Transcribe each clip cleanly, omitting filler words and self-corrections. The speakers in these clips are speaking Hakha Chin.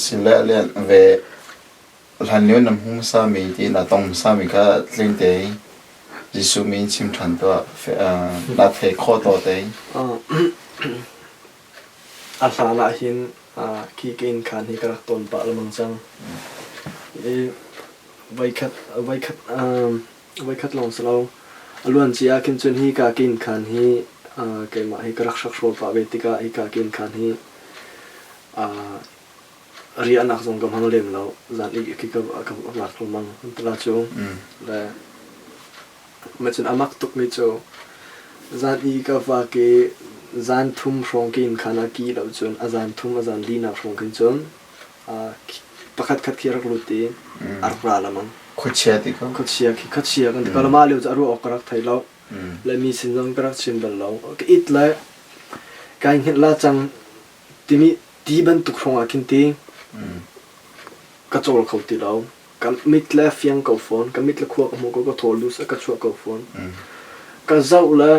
Sile lian ve hlanlio na hmu hmasami ti na tong hmasami kha tling tein Jesuh min chim ṭhan tuah. Na thei khawh taw tein. A hlan ah hin khi ka inn khaan hi ka rak tawn pah lengmang cang. I voikhat voikhat voikhat lawng si lo. A luancia ah khin cun hika ka inn khaan hi keimah hi ka rak hrakhrawl pah ve tikah hika ka inn khaan hi riahnak zong ka hmang lem lo. Zan i khi ka lak lengmang tala cu. Le macun a mak tukmi cu zan i ka vak i zan thum hrawng ka inn khaan ah ki lo cun a zan thum a zan linak hrawng khin cun pakhat khat khi a rak lut i a rak ra lengmang. Khuachia ti ko. Khuachia khi khuachia kan ti ko. Mah lio cu a ruah awk ka rak thei lo. Le mi sin zong ka rak chim bal lo. Ka it le kai hngilh la cang timi ti bantuk hrawng ah khin ti ka cawl kho ti lo. Ka mit le fiang ko fawn. Ka mit le khua ka hmu ko, ka thawl dus a ka chuah ko fawn. Ka zoh le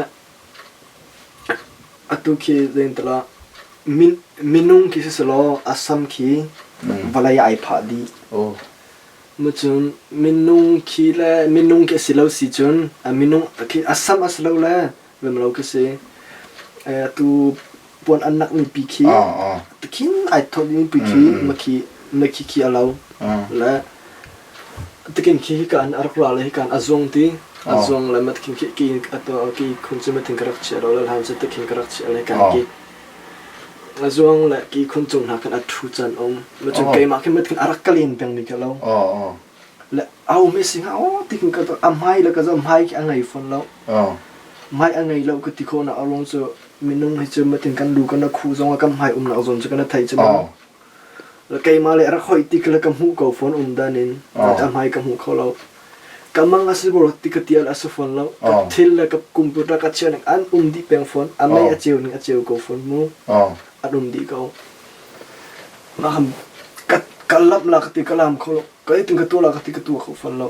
atu khi zeintala minung khi siselaw a sam khi vawlei ai phah dih. Macun minung khi le minung khi a si lo si cun a minung khi a sam a si lo le vemlo khi si. Atu puan an nak mi pi khi tikhin ai thawt mi pi khi makhi makhi khi a lo le tikin khi hika an rak ra le hika an a zuang ti a zuang le matkin khi ki ki khun cu mathin ka rak chia lo le hlan cu tikhin ka rak chia le kan ki a zuang le ki khun cung hna khan a thu chan um macun keimah khi matkin a rak ka len peng mi ka lo le au me sing au tikin ka a hmai le ka zo hmai khi a ngei fon lo hmai a ngei lo ka ti khawh na arong cu minung hi cu matin kan lu kan khu zong ah kan hmai umnak zawn cu kan thei cu le keimah le rak hoih ti le ka hmuh ko fawn um dan in a hmai ka hmu kho lo ka mang a si bor ti ka tial a si fawn lo ka thil le ka computer ka chia ning an um dih peng fawn a mei a ceu ning a ceu ko fawn mu an um dih ko ma ham ka ka lap la ka ti ka lam kho lo ka itin ka tu la ka ti ka tu kho fawn lo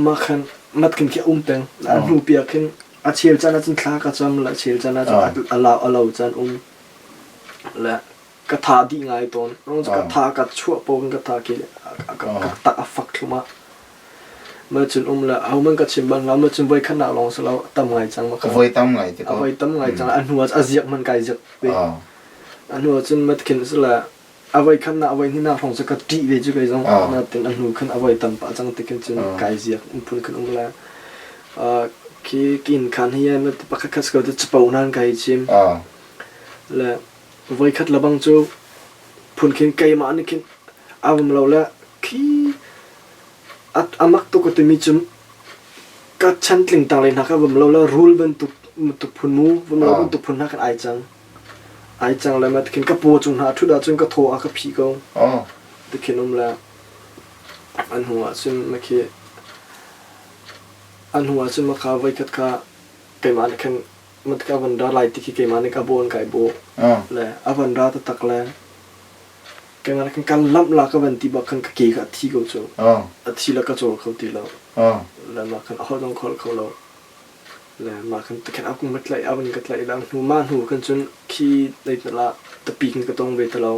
ma khan mat khin khi um peng a hnu pia khin a chel caan ahcun thla ka cam le a chel caan ahcun a lau a lo caan um le ka tha dih ngai tawn rong cu ka tha ka chuah po ka tha ki ka tak a fak thlum ah ma cun um le ahohmanh ka chim bal hlah ma cun voi khat nak lawng si lo tam ngai cang ma voi tam ngai te ko voi tam ngai cang a hnu ah a ziak man kai ziak ve a hnu ah cun mat khin si le a voi khat nak voi hnih nak hrawng cu ka ṭih ve cu kei zong natin a hnu khan a voi tam pah cang ti khin cun kai ziak phun khan um le khi kin khan hi pakhat khat ko te capo nan kai chim le voikhat lebang cu phun khin keimah nih khin a um lo le khi a mak tuk ka timi cu ka chantling tang lei hna kha vum lo le rul bantuk bantuk phun mu vum lo bantuk phun hna khan ai cang ai cang le ma tikhin ka paw cung hna a ṭhut ahcun ka thaw a ka phih ko tikhin um le an hnu ah cun ma khi an hnu ah cun ma kha voikhat kha keimah nih khan mat ka van ra lai ti khi keimah nih ka bawn kai bawh le a van ra taktak le keimah nih khan kan lamh la ka van ti bak khan ka ke kha a thi ko cu a thi la ka cawl kho ti lo le mah khan a holh zong ka holh kho lo le mah khan khan a kum ka tlaih a van ka tlaih la hnu mah hnu khan cun khi lei la tapi khin ka tong ve ti lo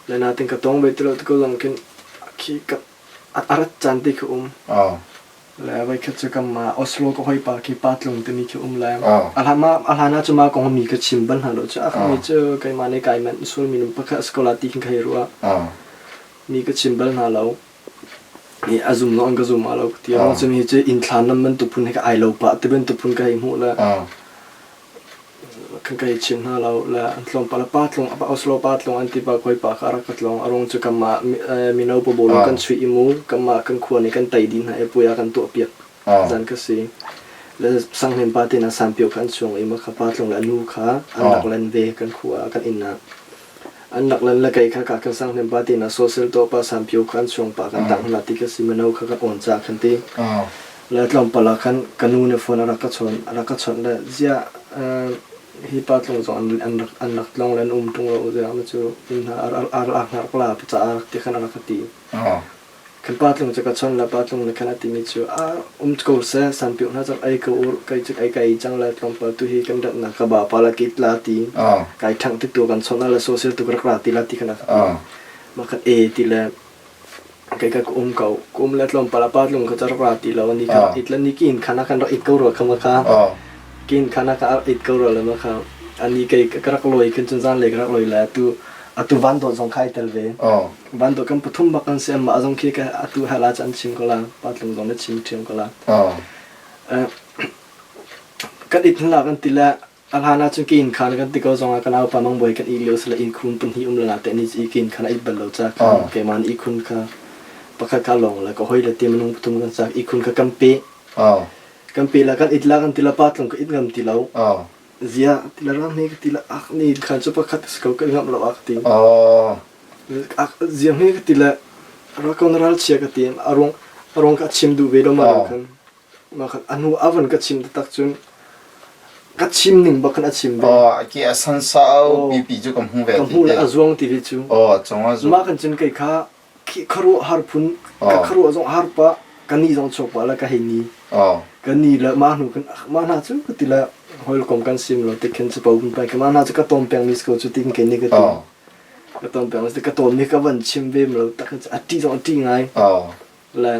le natin ka tong ve ti lo ti ko zong khin khi ka a rat caan te khi um Le voikhat cu kanmah Oslo ka hawipa khi Pa Tlung timi khi um le a hlan a hlan ah cu mah kong mi ka chim bal hna lo cu a mi cu keimah nih kai manh sual minung pakhat a si ko la ti khin ka hei ruah. Mi ka chim bal hna lo. I a zum lo an ka zum lo ti ruang cu mi cu inn thlan lam bantuk phun he ka ai lo pah ti bantuk phun ka hei hmuh le kan ka chim hna lo le an tlawmpal pa tlung Oslo pa tlung an ti pa koi pa kha rak ka tlong a rung cu kanmah mino pabolo kan chuih i mu kanmah kan khua nih kan tei dih hna i puai ah kan tuah piak zan ka si le sanghnem pa te na sanpio kha an chuang i ma kha pa tlung le a nu kha an rak len ve kan khua kan inn ah an rak len le kei kha ka kan sanghnem pa te na social to pa sanpio kha an chuang pa kan tang hna ti ka si mino kha kan on cha khan ti Le tlawmpal ah khan ka nu nih phone a rak ka chawnh. A rak ka chawnh le ziah hi pa tlung zong an rak an rak tlong le an um ṭung lo ziah ma cu inn hna a rak rak la caah ti khan a rak ka ti. Kan pa tlung cu ka chawnh le pa tlung nih khan a timi cu a um ko seh sanpiuh hna cang ei ko ur kei cu ei ka ei cang le tlawmpal tu hi kan ratnak ka ba pa la kit la ti kai ṭhangh tik tu kan chawnh le social tu ka rak ra ti la ti khan a ka ti. Mah khan e ti le kei ka ka um ko. Ka um le tlawmpal ah pa tlung kha ca rak ra ti lo. Ni kha it le ni ki inn khan ah khan rak it ko rua kha ma kha. Ki inn khan ah ka rak it ko rua le ma kha. Ani kei ka rak lawi khin cun zanlei ka rak lawi le atu atu van dawt zong kha ai tel ve. Van dawt kan pathum bak kan si amah zong khi ka atu hal ah an chim ko la. Pa tlung zong na chim ṭhiam ko la. Kan it hna kan ti le A hlan ahcun ka inn khan kan ti ko zongah ka naupa mangbawi kan ih lio sile innkhun pahnih um le na te nih i inn khan a it bal lo ca khan keimah nih ihkhun kha pakhat kha lawng le ka hoi le ti minung pathum kan sak ihkhun kha kan pe kan pe la kan it la kan ti la pa tlung ka it ngam ti lo zia ti la ram he ka ti la ak ni khan cu pakhat si ko ka ngam lo ak ti zia he ka ti la rakon ral chia ka ti arung arung ka chim duh ve lo ma khan Mah khan a hnu a van ka chim taktak cun ka chim ning bak khan a chim ve. Aw, ki a san sau pipi cu ka hmu ve Ka hmu le a zuang ti ve cu. Aw, cung a zuang. Mah kan cun kei kha khi khuaruah har phun ka khuaruah zong har pa ka ni zong chuak pa la ka hei ni. Ka ni le mah hnu kan mah hna cu ka ti le hawikom kan sim lo ti khin cu po pun pai ka mah hna cu ka tom peng mi ko cu tin ke ni ka ti. Ka tom peng ka tom ni ka van chim ve lo tak a ti zong a ti ngai. Le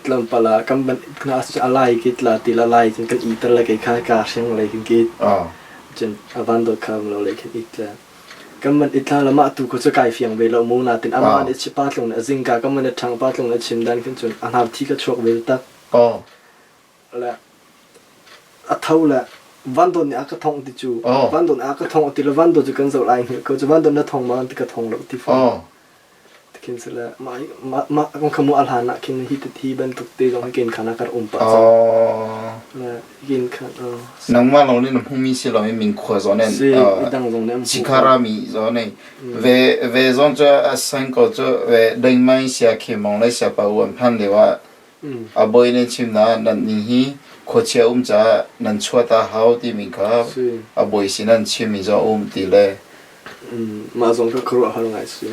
tlawmpal ah kan ban hna cu a lai khi tla ti la lai cun kan iter le kei kha ka hring lei khin kit cun a van dawt kha lo lei khin it le kan man itla la mah tu ko cu kai fiang ve lo mu natin amah nih chi pa tlung nih a zingka kan man ṭhang pa tlung nih a chim dan khin cun a hnar thi ka chuak ve tak le a tho le van dawt nih a ka thongh ti cu van dawt nih a ka thongh ti le van dawt cu kan zoh lai hngilh ko cu van dawt na thong ma ti ka thong lo ti fawn Khin sile mah mah kong kha mu a hlan ah khin hi hi bantuk te zong hi kin khan ah ka um pah cang. Le kin khan Nangmah lawng nih na hmumi si lo min khua zawn nen si dang zong nih Chikhara mi zawn nei ve ve zong cu a sang ko cu ve deng mai sia khe mong le sia pa u an phan leo ah a boy ne chim na nan ni hi khuachia um ca nan chuat a hau timi kha a boy sin an chim mi zong um ti le Mah zong ka khuaruah har ngai si.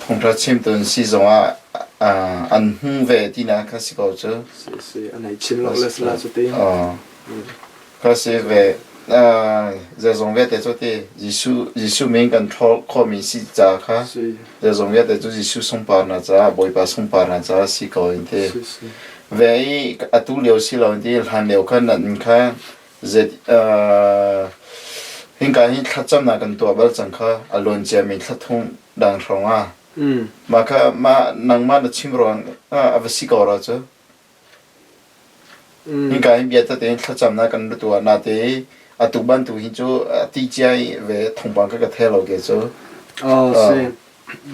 Thawngṭha chimtu an si zongah an hmu ve tinak kha si ko cu. Si si, an hei chim lo le sila cu ti. Kha si ve zeizong vialte cu ti Jesuh Jesuh min kan ṭhawl khawhmi si ca kha zeizong vialte cu Jesuh sunparnak caah Bawipa sunparnak caah si ko in ti. Ve i atu lio si lo in ti hlan lio khan nan kha Hinka hi thlacamnak kan tuah bal cang kha a luan ciami thla thum dang hrawng ah. Mah kha mah nangmah na chim ruang ah a va si ko rua cu. Hinka hi bia tete in thlacamnak kan ra tuah nate atu bantuk hi cu a ti cia i ve thawngpang ka ka thei lo ke cu. Oh, si.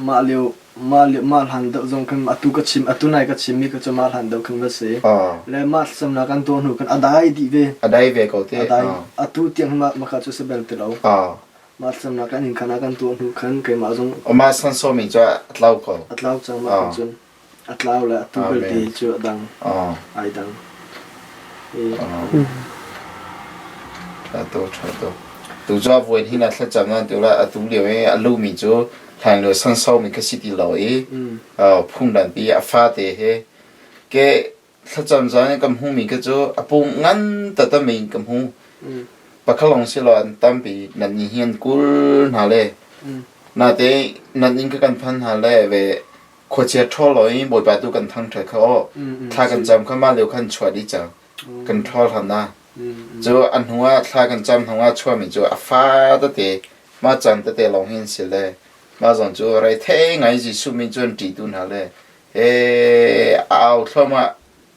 Mah lio mah lio mah hlan deuh zong khan atu ka chim atu nai ka chimmi kha cu mah hlan deuh khan va si. Le mah thlacamnak kan tuah hnu khan a dai dih ve. A dai ve ko te. A dai. Atu tiang mah maka cu si bel ti lo. Mah thlacamnak kan inn khan ah kan tuah hnu khan keimah zong Mah sansomi cu a tlau ko. A tlau cang mah cun. A tlau le atu belte cu a dang. Ai dang. Ṭha tuk, ṭha tuk. Tu cu a vuan hin a thlacam nan tu la atu lio i a lumi cu hlan lio sansomi kha si ti lo i phungdan pi a fate he ke thlacam zan in kan hmumi kha cu a pum ngan tatami in ka hmu. Pakhalong si lo an tampi nan ni hi an kul hna le nate nan inn kha kan phan hna le ve khuachia ṭhawl lo i Bawipa tu kan thangṭhat kha aw thla kan cam kha mah lio khan chuah dih cang kan ṭhawl hlan na cu a hnu ah thla kan cam hnu ah chuahmi cu a fa tete mah caan tete lawng hin si le mah zong cu rei thei ngai Jesuh min cu an ṭihtu hna le he au thluahmah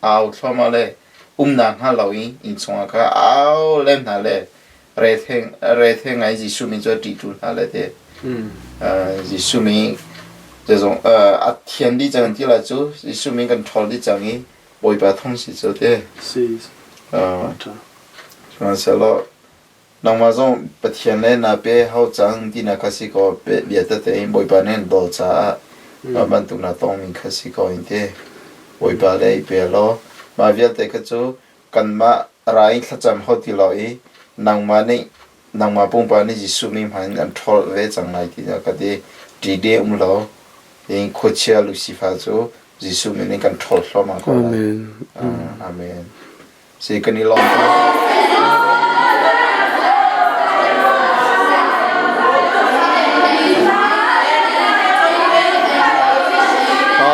au thluahmah le umnak hngal lo i inn chungah kha au len hna le rethe ngai Jesuh min cu a ṭihtu hna le te Jesuh min zeizong a thian dih cang ti la cu Jesuh min kan ṭhawl dih cang i Bawipa thong si cu te si sihmanhsehlaw Nangmah zong Pathian le naa pe hau cang tinak kha si kaw bia tete in Bawipa nih an daw caah mah bantuk na tongmi kha si ko in ti. Bawipa le i pe law mah vialte kha cu kanmah ra in thlacam hau ti lo i nangmah nih nangmah pumpak nih Jesuh min hmang in an ṭhawl ve cang lai ti ka ti. Ṭih de um lo. In khuachia Lucifer cu Jesuh min in kan ṭhawl thluahmah ko lai. Amen. Amen. Si kan i lawm tuk.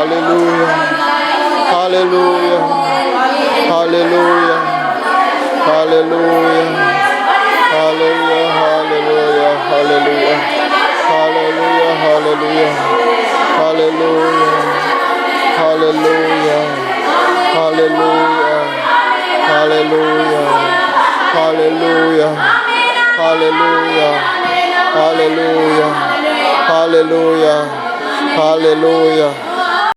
Hallelujah. Hallelujah. Hallelujah. Hallelujah. Hallelujah. Hallelujah. Hallelujah. Hallelujah. Hallelujah. Hallelujah. Hallelujah. Hallelujah. Hallelujah. Hallelujah. Hallelujah. Hallelujah. Hallelujah. Hallelujah.